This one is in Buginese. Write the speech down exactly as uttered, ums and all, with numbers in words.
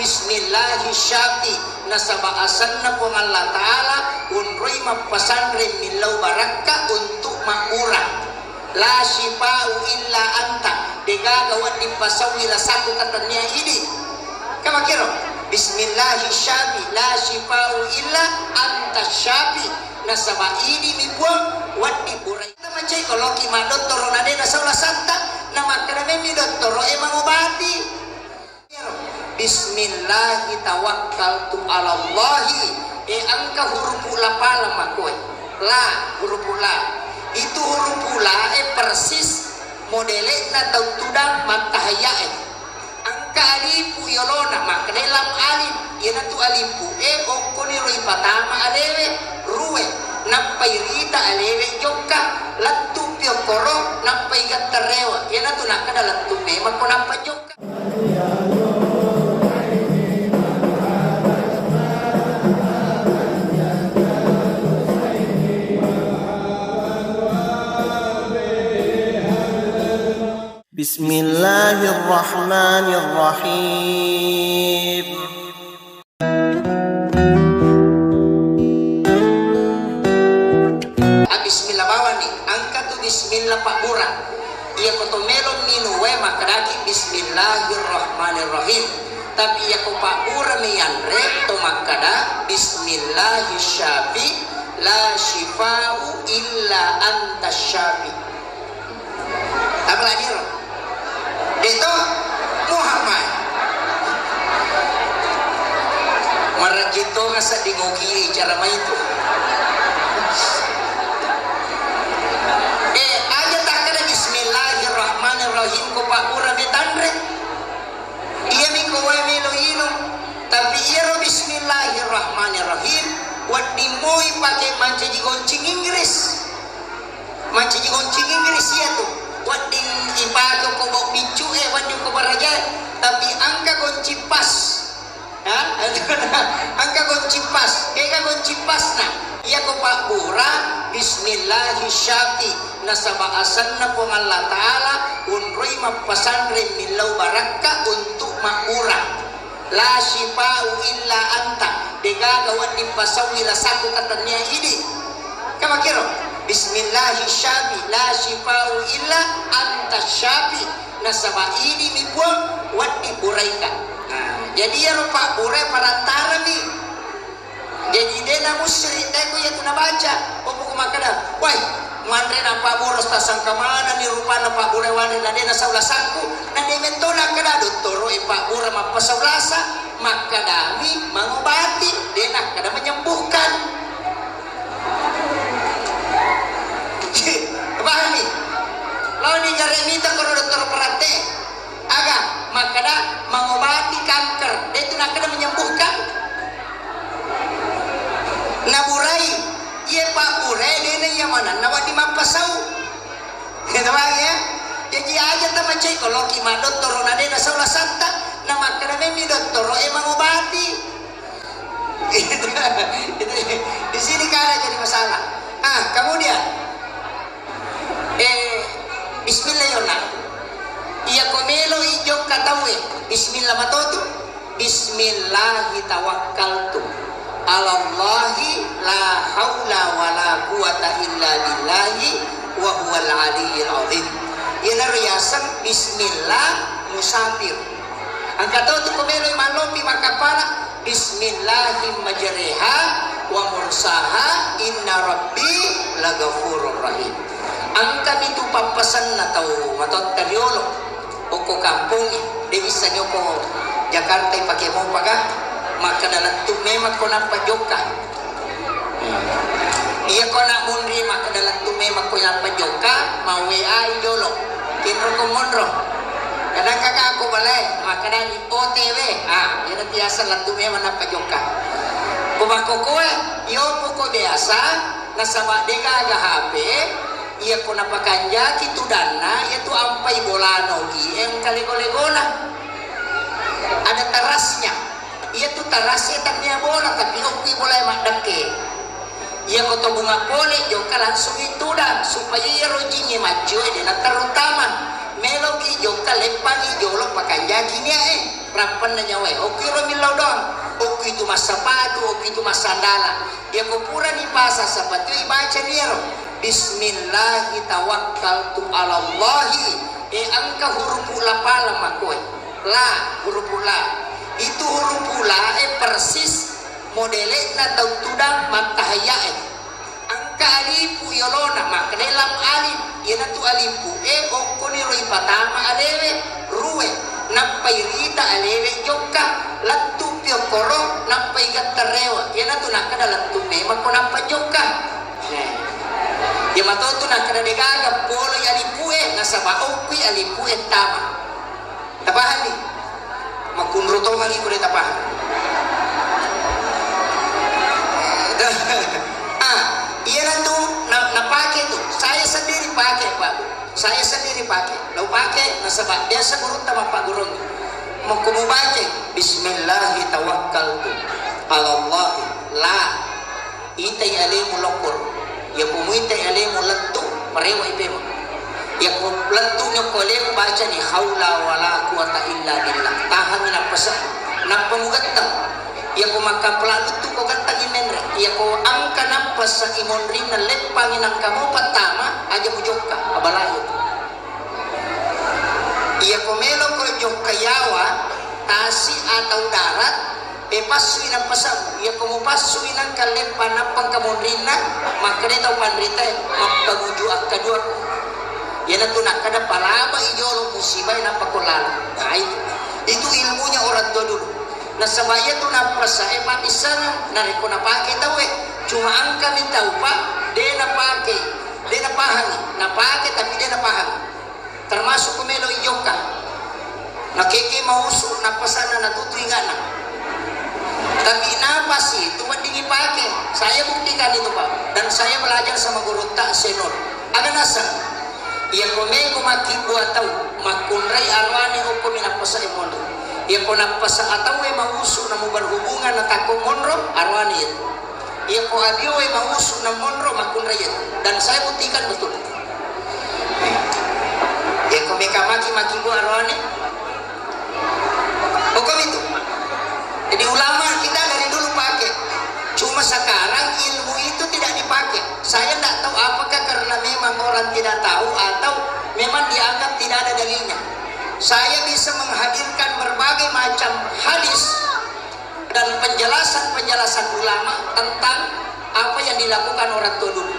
Bismillahi syafi, nasaba asenna Puang Allah Ta'ala unroi mappasanreng millau barakka untuk mabbura. La syifa'u illa anta, degaga wedding pasaui lasakku ka tennia idi. Kamakiro, Bismillahi syafi, la syifa'u illa anta syafi, nasaba idi mi Puang wedding burai. Kita macai koloki maddottoro na de nasau lasatta, na makkeda memmi dottoro e mangobati. Bismillahi tawakkaltu alallahi. E, engka hurupu la pala makkoe. La, hurupu la. Itu hurupu la e persis modele'na tau tudang mattahayya e. Engka alifu yolona, makkeda lam alif. Iyanatu alifu e okkoni ro ipatama alewe ruwe. Nappai rita alewe jokka. Lettu pi okkoro, nappai gatterewa. Iyanatu nakkeda lettu memang ko nappa jokka. Bismillahirrahmanirrahim. Ah, bismillah bawani, engka tu bismillah pabbura. Iya ko to melo minung wae makkedaki bismillahirrahmanirrahim. Tapi iya ko pabbura mi yanre to makkeda bismillahi syafi la syifa'u illa anta syafi. Apalagi ro? Deto Muhammad. Marajito sedding ogi cara maitu. Eh, aja takkeda bismillahirrahmanirrahim ko pabbura metanre. Iya mi ko wae melo inung. Tapi iyaro bismillahirrahmanirrahim wedding moi pake mancaji goncing Inggris. Mancaji goncing Inggris iyatu. Wedding ipake ko bau biccu e, wedding ko baraja, tapi engka goncing pas. Ha? Engka goncing pas. Kega goncing pasna? Iya ko pabbura, bismillahi syafi, nasaba asenna Puang Allah Ta'ala unroi mappasanreng millau barakka untuk mabbura. La syifa'u illa anta, degaga wedding pasaui lasakku ka tennia idi. Kamakiro, bismillahi syafi, la syifa'u illa anta syafi, nasaba idi mi Puang wedding buraika. Nah, jadi iyaro pabbura parantarami. Jadi de na musyrik, de ko iyatu nabaca. Opo ko makkeda, wai, manre na pabbura tasangka manenni rupanna pabbura wanre na de nasau lasakku, na de metto nakkeda dottoro e pabbura mappasau lasa, makkedami mangobati, de nakkeda menyembuhkan. Pahami? Laoni gare mita koro dottoro perante. Aga makkeda mangobati kanker, de tu nakkeda menyembuhkan. Naburai, iye pabbura e de na iya manenna wedding mappasau. Gitu bang ya. Jadi aja tamacai koloki maddottoro na de nasau lasatta, na makkeda memmi dottoro e mangobati. Di sini kada jadi masalah. Ah, kemudian Eh, bismillah yona. Iya ko melo i jokka tauwe, bismillah matotu. Bismillahi tawakkaltu alallahi la haula wala quwata illa billahi wa huwal aliyyil azim. Iyanaro yaseng bismillah musafir. Engka to tu ko melo i mallopi makkapala, bismillahi majreha wa mursaha inna rabbi lagafurur rahim. Engkami tu pappasenna tau matotta riolo, okko kampongnge, de isseng okko Jakarta ipake mopaga, makkeda lettu memang ko nappa jokka. Iya ko nak munri makkeda lettu memang ko nappa jokka, ma W A i jolo. Kinro ko monro. Kadang kakak ko balai, makkedani O T W. Ah, iya biasa lettu memang nappa jokka. Ko bakko koe, iyo ko biasa, nasaba de gaga H P, iya ko napakanjaki tudanna, iya tu ampai bolana ogi, engka lego-legona. Ada terasnya. Iya tu terasnya tania bola, tapi okki bola maddekke. Iya ko to bunga pole, jokka langsung i tudang, supaya iya rojingnge maccoe de na terutama. Meloki jokka leppangi jolo pakanjaki nia e. Rappanna nyawae, okki ro millau doang, okki tu massapatu, okki tu massandala. Iyako purani pasang sapatu, ibacani iyaro, "Bismillahi tawakkaltu alallahi." E, engka hurupu la pala makkoe. La, hurupu la. Itu hurupu la e persis modele'na tau tudang mattahayya'e. Engka alifu yolona, makkedai lam alif, iyanatu alifu e okkoni ro ipatama alewe, rue, nappa irita alewe jokka, lettu pi okkoro, nappa igatta rewe, iyanatu nakkeda lettu memang ko nappa jokka. Nah, iya matotu nakkeda degaga poloi alifu e, nasaba okkoi alifu e tama. Tapahanni? Makkunro tongangi ko de tapahang. Ah, iyanatu na-, napake tu. Saya sendiri pake, Pak. Saya sendiri pake. Lau pake, nasaba biasa gurutta mappaggurungngi. Makko mubaca, "Bismillahi tawakkaltu alallahi la." Itai alemu lokkoro. Iyako muitai alemu lettu, marewa i pemeng. Iyako lettu nyokko alemu, bacani, "Haula wala quwata illa billah." Tahangi nappasa. Nappa mugattang. Iyako makkampala lettu ko gattang i menre. Iyako engka nappasa i monrinna leppangi nangka mopa tama, aja mujokka, abalayo. Iyako meloko jokka yawa, tasi atau darat, e, passui nappasang. Iyako mupassui nangka leppa nappa engka monrinna, makkeda tau panritae, "Mappaguju akkaduako." Iyanatu nakkeda palaba i jolo musibae nappa ko lalo. Nah, itu. Itu ilmunya orang tua dulu. Nasaba iyatu nappasa e pabbissarang narekko napake tauwe. Cuma engkami tau, Pak, de napake, de napahangi. Napake tapi de napahangi. Termasuk ko melo i jokka. Nakeke mausu, nappasanna natutu ingana. Tapi napasi tu wedding ipake. Saya buktikan itu, Pak. Dan saya belajar sama gurutta Senur. Aga naseng? Iyako meko makkibbu atau makkunrai aroane okko mi nappasa e monro. Iyako nappasa atau e mausu namu berhubungan natakko monro, aroane itu. Iyako abio e mausu na monro makkunrai itu. Dan saya buktikan betul. Iyako meka maki-maki gua aroane. Hukum itu. Jadi ulama kita dari dulu pakai. Cuma sekarang ilmu itu tidak dipakai. Saya tidak tahu apakah karena memang orang tidak tahu atau memang dianggap tidak ada dalilnya. Saya bisa menghadirkan berbagai macam hadis dan penjelasan-penjelasan ulama tentang apa yang dilakukan orang tua dulu.